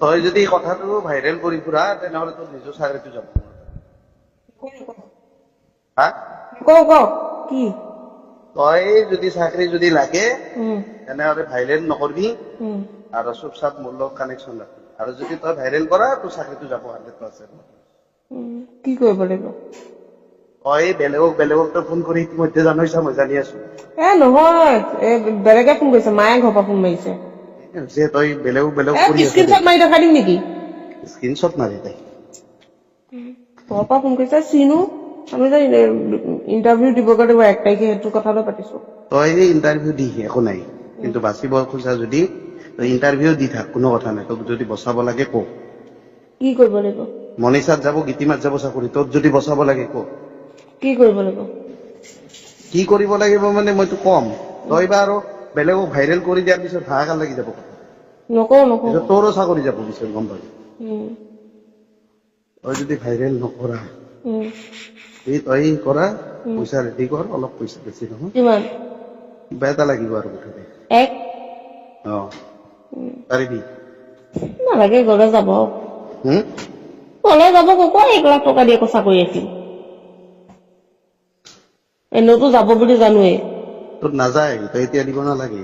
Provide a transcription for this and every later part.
তই যদি কথাটো ভাইৰেল কৰি ফুৰা, তেনেহ'লে তোৰ নিজৰ চাকৰিটো যাব। হা? কওঁ, কওঁ কি? তই যদি চাকৰি যদি লাগে, তেনেহ'লে ভাইৰেল নকৰিবি আৰু চুপচাপ মোৰ লগত কানেকশ্যন ৰাখবি। আৰু যদি তই ভাইৰেল কৰা, তোৰ চাকৰিটো যাব 100%। কি কৰিব লাগিব? তই বেলেগক তই ফোন কৰি ইতিমধ্যে জানৈছা, মই জানি আছো। এ নহয়, এ বেলেগে ফোন কৰিছে, মায়ে ঘৰৰ পৰা ফোন মাৰিছে। যে তই বেলেগক বেলেগক এ কৰি আছ। স্ক্ৰীনশ্বট মাৰি দেখাই দিম নেকি? স্ক্ৰীনশ্বট মাৰি তাই। ঘৰৰ পৰা ফোন কৰিছে। চিনো আমি যে ইণ্টাৰভিউ দিবগৈ লাগিব 1 তাৰিখে, সেইটো কথালৈ পাতিছো। তই ইণ্টাৰভিউ দি একো নাই, কিন্তু বাচিব খোজা যদি তই ইণ্টাৰভিউ দি থাক, কোনো কথা নাই। তোক যদি বচাব লাগে ক। কি কৰিব লাগিব? মনীষাত যাব, গীতিমাত যাব চাকৰি। তোক যদি বচাব লাগে ক। কি কৰিব লাগিব? কি কৰিব লাগিব মানে মইতো কম। তই বা আৰু বেলেগক ভাইৰেল কৰি দিয়াৰ পিছত হাহাকাৰ লাগি যাব। নকওঁ, নকওঁ। পিছত তোৰো চাকৰি যাব পিছত, গম পাবি। তই যদি ভাইৰেল নকৰা, এই তই কৰা, পইচা ৰেডি কৰ অলপ পইচা, বেছি নহয়। কিমান? কিবা এটা লাগিব আৰু মুঠতে। এক? অ, পাৰিবি? নালাগে, গ'লে যাব। হুম? গ'লে যাব। ক 1 লাখ টকা দি আকৌ চাকৰি আছিল, এনেওতো যাব বুলি জানোৱেই। তোৰ নাযায়, তই এতিয়া দিব নালাগে।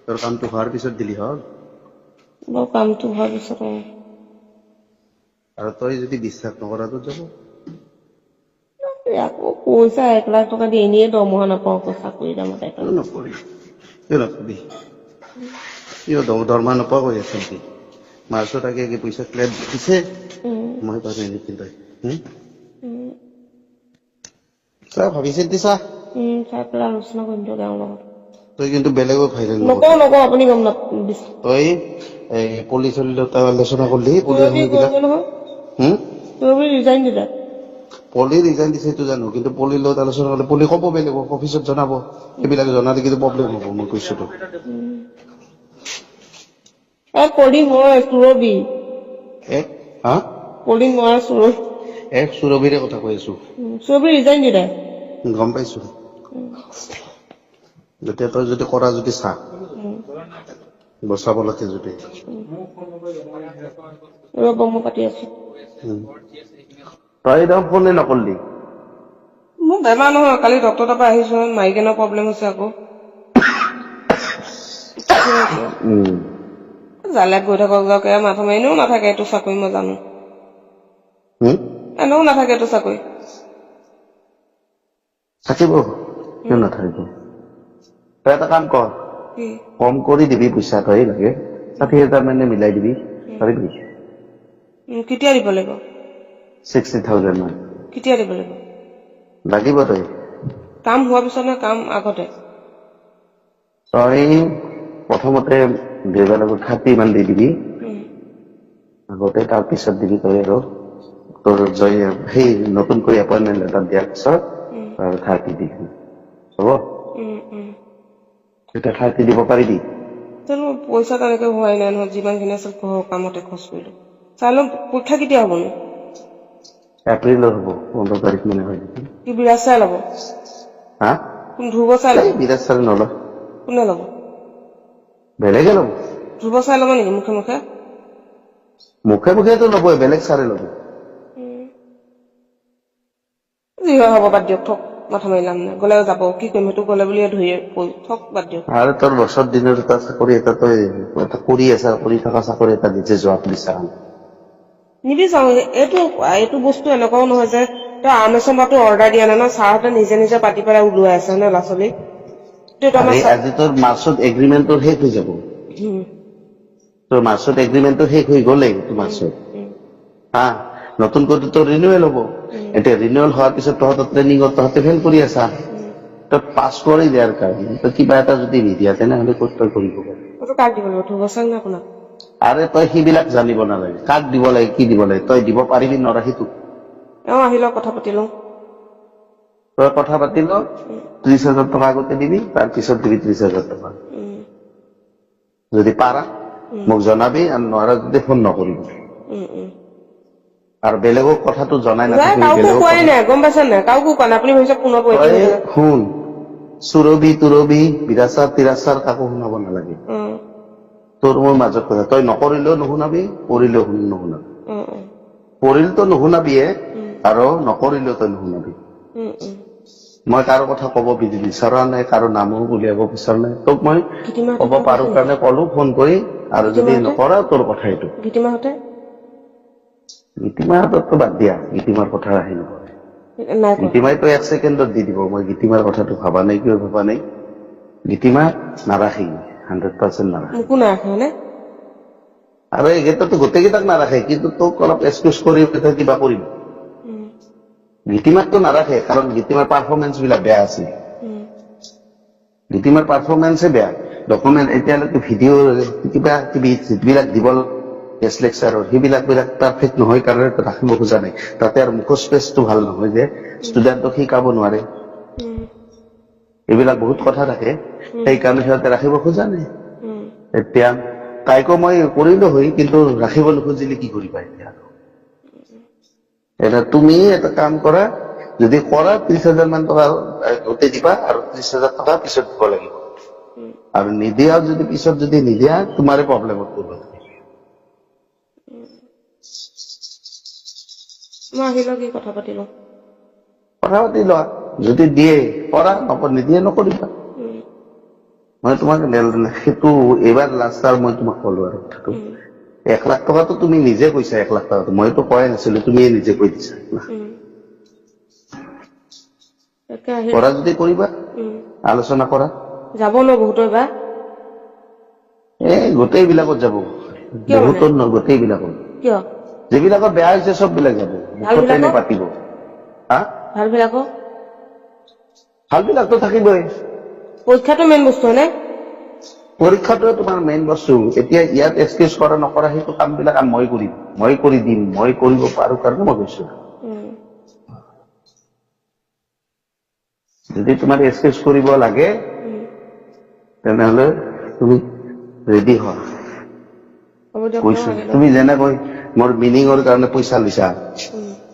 তোৰ কামটো হোৱাৰ পিছত দিলি হ'ল। বাৰু, কামটো হোৱাৰ পিছত, অ। আৰু তই যদি বিশ্বাস নকৰা, তোৰ যাব। আকৌ পইচা 1 লাখ টকা দি এনেয়ে দৰমহা নাপাওঁ, আকৌ চাকৰি দামত 1 লাখ। কিয় নকবি? কিয় নকবি? কিয় দৰমহা নোপোৱা কৈ আছ নেকি? মাৰ্চত আগে আগে পইচা ক্লেপ দিছে। মই পাৰো নেকি তই? হুম? চা, ভাবি চিন্তি চা। চাই পেলাই আলোচনা কৰিম দিয়ক এওঁৰ লগত। তই কিন্তু বেলেগক ভাইৰেল নকওঁ। নকৰিবি। নকওঁ, আপুনি গম নাপ তই এই পলি চলি লগত আলোচনা কৰিলি পলি সুৰভি বিলাক কৰিব নহয়। হুম? সুৰভি ৰিজাইন দিলে। পলি ৰিজাইন দিছে সেইটো জানো, কিন্তু পলিৰ লগত আলোচনা কৰিলে পলি ক'ব, বেলেগক অফিচত জনাব। সেইবিলাক জনালে কিন্তু প্ৰব্লেম হ'ব, মই কৈছো তোক। এ পলি মই সুৰভি। এক হা? পলি মই সুৰভি। এক সুৰভিৰে কথা কৈ আছো। সুৰভি ৰিজাইন দিলে। গম পাইছো। যেতিয়া তই যদি কৰা যদি চা, বচাব লাগে যদি। ৰ'ব, মই পাতি আছো। তই দেখোন ফোনে নকৰিলি। মোৰ বেমাৰ নহয়, কালি ডক্টৰ তাৰ পৰা আহিছো, মাইগ্ৰেনৰ প্ৰব্লেম হৈছে আকৌ। জালে গৈ থাকক, যাওক। এয়া মাথা মাৰি এনেও নাথাকে এইটো চাকৰি, মই জানো। হুম? এনেও নাথাকে এইটো চাকৰি। থাকিব, কিয় নাথাকিব? তই এটা কাম কৰ। কি? কম কৰি দিবি পইচা, তই লাগে 60,000 মানে মিলাই দিবি, পাৰিবি? কেতিয়া দিব লাগিব? 60,000 মান। কেতিয়া দিব লাগিব? লাগিব তই। কাম হোৱাৰ পিছত নে কাম আগতে? তই প্ৰথমতে দেউতাৰ লগত 30 মান দি দিবি আগতে, তাৰ পিছত দিবি তই আৰু তোৰ জয় সেই নতুনকৈ এপইণ্টমেণ্ট লেটাৰ দিয়াৰ পিছত আৰু 30 দিবি, হ'ব? উম, উম। তেতিয়া 30 দিব পাৰিবি? জানো, পইচা তেনেকে হোৱাই নাই নহয়, যিমানখিনি আছিল ঘৰৰ কামতে খৰচ কৰিলো। চাই লওঁ, পৰীক্ষা কেতিয়া হ'বনো? এপ্ৰিলত হ'ব, 15 তাৰিখ মানে হয় নেকি। কি বিৰাজ চাই ল'ব? হা? কোন, ধ্ৰুৱ চাই ল'ব? এই বিৰাজ ছাৰে নলয়। কোনে ল'ব? বেলেগে ল'ব। ধ্ৰুৱ চাই ল'ব নেকি মুখে মুখে? মুখে মুখেতো ল'বই, বেলেগ ছাৰে ল'ব। যি হয় হ'ব, বাদ দিয়ক, থক, মাথা মাৰি লাভ নাই। গ'লে যাব, কি কৰিম? সেইটো গ'লে বুলিয়ে ধৰি থক, বাদ দিয়ক। আৰু তোৰ বছৰ দিনৰ এটা চাকৰি এটা, তই এটা কৰি আছা, কৰি থকা চাকৰি এটা নিজে যোৱাটো বিচাৰা নাই। নিবিচাৰো। এইটো এইটো বস্তু এনেকুৱাও নহয় যে তই আৰ্মেচন অৰ্ডাৰ দিয়া নাই ন, ছাৰহঁতে নিজে নিজে পাতি পেলাই ওলোৱাই আছে নে ল'ৰা ছোৱালীক। এইটো আমাৰ আৰে আজি তোৰ মাৰ্চত এগ্ৰিমেণ্টটো শেষ হৈ যাব। তোৰ মাৰ্চত এগ্ৰিমেণ্টটো শেষ হৈ গ'লেই মাৰ্চত। হা, নতুনকৈ তোৰ ৰিনিউৱেল হ'ব। এতিয়া ৰিনিউৱেল হোৱাৰ পিছত তহঁতৰ ট্ৰেইনিঙত তহঁতে ফেইল কৰি আছা। তই পাছ কৰি দিয়াৰ কাৰণে তই কিবা এটা যদি নিদিয়া, তেনেহ'লে ক'ত তই কৰিব পাৰিবি? এইটো কাক দিব লাগিব, ধ্ৰুৱ ছাৰক নে আপোনাক? আৰে তই সেইবিলাক জানিব নালাগে, কাক দিব লাগে, কি দিব লাগে। তই দিব পাৰিবি নৰা সেইটো। এওঁ আহি লওক, কথা পাতি লওঁ। তই কথা পাতি ল। 30,000 টকা আগতে দিবি, তাৰ পিছত দিবি 30,000 টকা। যদি পাৰা মোক জনাবি, আৰু নোৱাৰা যদি ফোন নকৰিবি। উম, উম। আৰু বেলেগক কথাটো জনাই নাই, নাথাকিবি। কাকো বেলেগক কোৱাই কথা নাই, গম পাইছে নাই? কাকো কোৱা নাই। আপুনি ভাবিছে ফোনত তই ৱেইটিং হৈ শুন, সুৰভি তুৰভি বিৰাচাৰ তিৰাচাৰ কাকো শুনাব নালাগে। তোৰ মোৰ মাজত কথা, তই নকৰিলেও নুশুনাবি, কৰিলেও নুশুনাবি। অঁ অঁ কৰিলেতো নুশুনাবিয়ে, আৰু নকৰিলেও তই নুশুনাবি। উম, উম। মই কাৰো কথা ক'ব বিচৰা নাই, কাৰো নামো উলিয়াব বিচৰা নাই। তোক মই গীতিমাহঁতে ক'ব কিবা পাৰো কৈছে কাৰণে ক'লো ফোন কৰি, আৰু যদি গীতিমাহঁতে? নকৰা তোৰ কথা এইটো। গীতিমাহঁতে? গীতিমাহঁতকতো বাদ দিয়া, গীতিমাৰ কথা আহি নপৰে। নাই কোৱা? গীতিমাইতো এক ছেকেণ্ডত দি দিব। মই গীতিমাৰ কথাটো ভবা নাই, কিয় ভবা নাই? গীতিমা নাৰাখি, 100% নাৰাখে। মোকো নাৰাখে হয়নে? আৰু এইকেইটাতো গোটেইকেইটাক নাৰাখে, কিন্তু তোক অলপ এক্সকিউজ কৰি পেলাই কিবা কৰিব। গীতিমাকতো নাৰাখে, কাৰণ গীতিমাৰ পাৰফৰ্মেঞ্চ বিলাক বেয়া আছিল। গীতিমাৰ পাৰফৰ্মেঞ্চে বেয়া, ডকুমেণ্ট এতিয়ালৈকে ভিডিঅ' কিবা কিবি যিবিলাক দিব গেষ্ট লেকচাৰৰ, সেইবিলাক বিলাক পাৰফেক্ট নহয় কাৰণে ৰাখিব খোজা নাই। তাতে আৰু মুখৰ স্পেচটো ভাল নহয় যে ষ্টুডেণ্টক শিকাব নোৱাৰে। এইবিলাক বহুত কথা থাকে, সেইকাৰণে সিহঁতে ৰাখিব খোজা নাই। এতিয়া তাইকো মই কৰিলো হয়, কিন্তু ৰাখিব নুখুজিলে কি কৰিবা এতিয়া? এতিয়া তুমি এটা কাম কৰা, যদি কৰা 30,000 মান টকা গোটেই দিবা, আৰু 30,000 টকা পিছত দিব লাগিব। আৰু নিদিয়া যদি, পিছত যদি নিদিয়া, তোমাৰে প্ৰব্লেমত পৰিব তুমি। মই আহি লওঁ, কি কথা পাতি লওঁ। কথা পাতি লোৱা, যদি দিয়ে কৰা, নিদিয়ে নকৰিবা। মই তোমাক সেইটো এইবাৰ লাষ্ট আৰু মই তোমাক ক'লো আৰু কথাটো। 1 লাখ টকাটো তুমি নিজে কৈছা, 1 লাখ টকাটো মইতো কোৱাই নাছিলো, তুমিয়ে নিজে কৈ দিছা। তাকে আহি কৰা যদি কৰিবা, আলোচনা কৰা। যাব ন বহুতৰ এইবাৰ? এই গোটেইবিলাকত যাব। কিয় মানে? বহুতৰ নহয়, গোটেইবিলাকত। কিয়? যিবিলাকৰ বেয়া হৈছে চব বিলাক যাব, মুখতে এনে ভালবিলাকৰ? পাতিব। হা? ভালবিলাকৰ? ভাল বিলাকতো থাকিবই। পৰীক্ষাটো মেইন বস্তু হয়নে? পৰীক্ষাটোৱে তোমাৰ মেইন বস্তু। এতিয়া ইয়াত এক্সকিউজ কৰা নকৰা সেইটো কামবিলাক মই কৰিম, মই কৰি দিম, মই কৰিব পাৰো কাৰণে মই কৈছো। যদি তোমাৰ এক্সকিউজ কৰিব লাগে, তেনেহলে তুমি ৰেডি হোৱা। হ'ব দিয়ক, মই কৈছো, আহি লওঁ। তুমি যেনেকৈ মোৰ মিনিঙৰ কাৰণে পইচা লৈছা,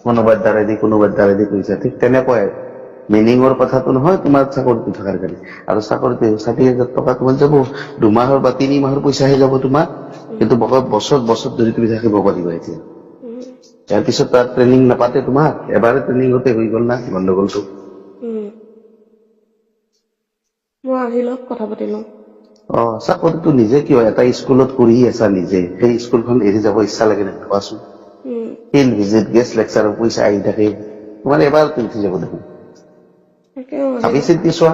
কোনোবাৰ দ্বাৰেদি কোনোবাৰ দ্বাৰেদি কৈছা, ঠিক তেনেকুৱাই মিনিঙৰ কথাটো নহয়, তোমাৰ চাকৰিটো থকাৰ কাৰণে। আৰু চাকৰিটো 60,000 টকা তোমাৰ যাব, 2 মাহৰ বা 3 মাহৰ পইচাহে যাব তোমাৰ, কিন্তু বছৰ বছৰ ধৰি তুমি থাকিব পাৰিবা এতিয়া। ইয়াৰ পিছত তাত ট্ৰেইনিং নাপাতে তোমাৰ, এবাৰে ট্ৰেইনিঙতে হৈ গ'ল না গণ্ডগোলটো। মই আহি লওক, কথা পাতি লওঁ। অ, চাকৰিটো নিজে কিয় এটা স্কুলত কৰি আছা নিজে, সেই স্কুলখন এৰি যাব ইচ্ছা লাগে নে কোৱাচোন? ফিল্ড ভিজিট, গেষ্ট লেকচাৰৰ পইচা আহি থাকে তোমাৰ, এবাৰতে উঠি যাব দেখোন। তাকে মই আহি ভাবি লওক। চিন্তি চোৱা।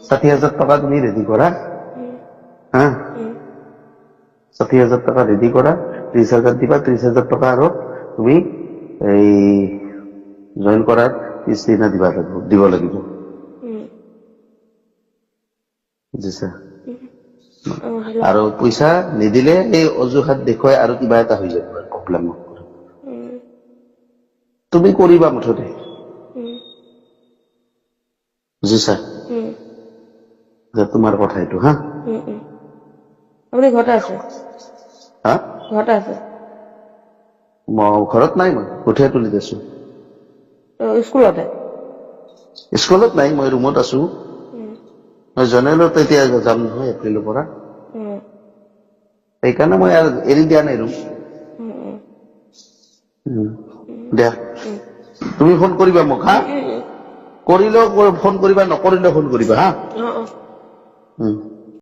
60,000 টকা তুমি ৰেডি কৰা। হা, 60,000 টকা ৰেডি কৰা, 30,000 দিবা, 30,000 টকা আৰু তুমি এই জইন কৰাৰ পিছদিনা দিবা লাগিব, দিব লাগিব। বুজিছা? অ, আহি লওক। আৰু পইচা নিদিলে এই অজুহাত দেখুৱাই আৰু কিবা এটা হৈ যাব প্ৰব্লেম। তুমি কৰিবা মুঠতে। বুজিছা? যে তোমাৰ কথা এইটো, হা। উম, উম। আপুনি ঘৰতে আছে? হা? ঘৰতে আছে? মই ঘৰত নাই, মই কঠীয়া তুলিত আছো। অ, স্কুলতে? স্কুলত নাই, মই ৰুমত আছো। মই জেনেৰেলত এতিয়া যাম নহয় এপ্ৰিলৰ পৰা। সেইকাৰণে মই আৰু এৰি দিয়া নাই ৰুম। উম, উম। দিয়া, তুমি ফোন কৰিবা মোক, হা? উম, উম। কৰিলেও ফোন কৰিবা, নকৰিলেও ফোন কৰিবা, হা? অ, অ। উম।